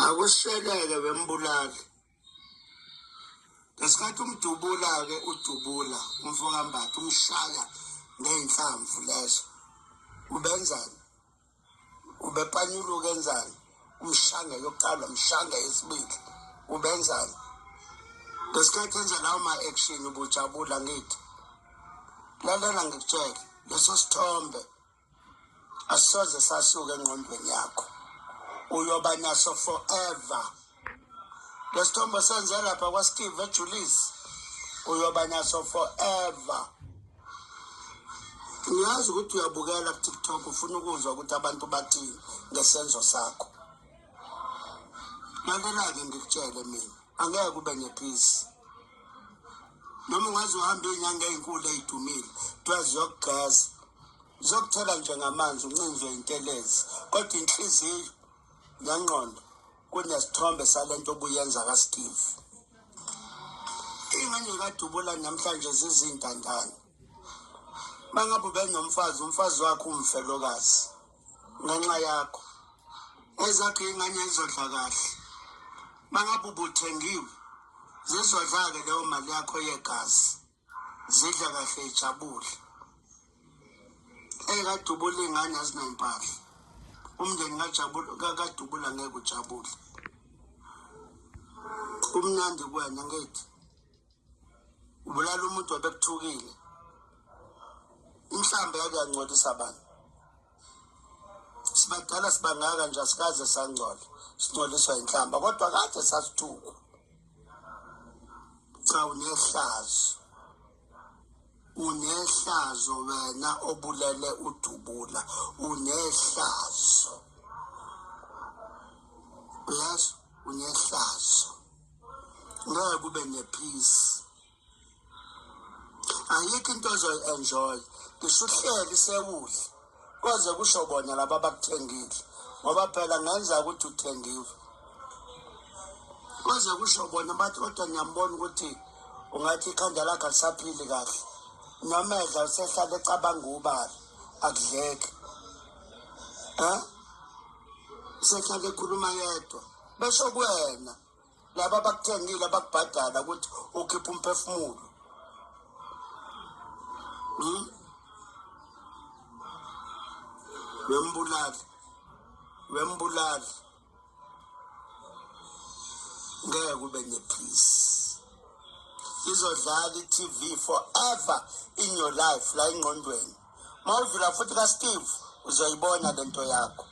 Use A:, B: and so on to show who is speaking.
A: Akusheleke wembulali. Ngesikhathi umdubula-ke udubula umfokaMbatha umshaya ngey'nhlamvu lezo ubenzani? Ubepanyuluka enzani? Umshanga yokuqala, umshanga yesibili ubenzani? Ngesikhathi enza lawo ma-action ubujabula ngithi lalela ngikutshele leso sithombe asisoze sasuka engqondweni yakho uyoba naso forever lesithombe senze lapha kwaSteve eJulius uyoba naso forever ngiyazi ukuthi uyabukela ku-TikTok ufuna ukuzwa ukuthi abantu bathini ngesenzo sakho lalela-ke ngikutshele mina angeke ube nepeace noma ungaze uhambe iy'nyanga ey'nkulu ey'dumile kuthiwa ziyokugeza ziyokuthela nje ngamanzi uncinzwe intelezi kodwa inhliziyo nengqondo kunesithombe salento obuyenza kaSteve ingane kadubula namhlanje zizintandane mangabe ubenomfazi umfazi wakho umfelokazi ngenxa yakho ezakho ingane izodla kahle mangabe ubuthengiwe zizodla-ke leyo mali yakho yegazi zidla kahle ijabule ekadubula iy'ngane azinay'mpahla umndeni kadubula ngeke ujabule kumnandi kuwena ngithi ubulala umuntu wabekuthukile inhlamba yake yangcolisa abantu sibadala sibangaka nje asikaze sangcola singcoliswa inhlamba kodwa kade sasithukwa cha unehlazo unehlazo wena obulele udubula unehlazo uyazi unehlazo ngeke kube nepeace ayikho into ozoyi-enjoy ngisho uhleli sewudla koze kusho bona laba abakuthengile ngoba phela ngenza ukuthi uthengiwe koze kusho bona bathi kodwa ngiyambona ukuthi ungathi ikhanda lakhe alisaphili kahle noma edla usehlale ecabanga ubala akudleki um usehlale ekhuluma yedwa besho kuwena laba abakuthengile abakubhadala ukuthi ukhiphe umphefumulo hmm? Wembulali wembulali ngeke kube nepeace izodlala i-tv forever in your life la engqondweni uma udlula futhi kaSteve uzoyibona lento yakho.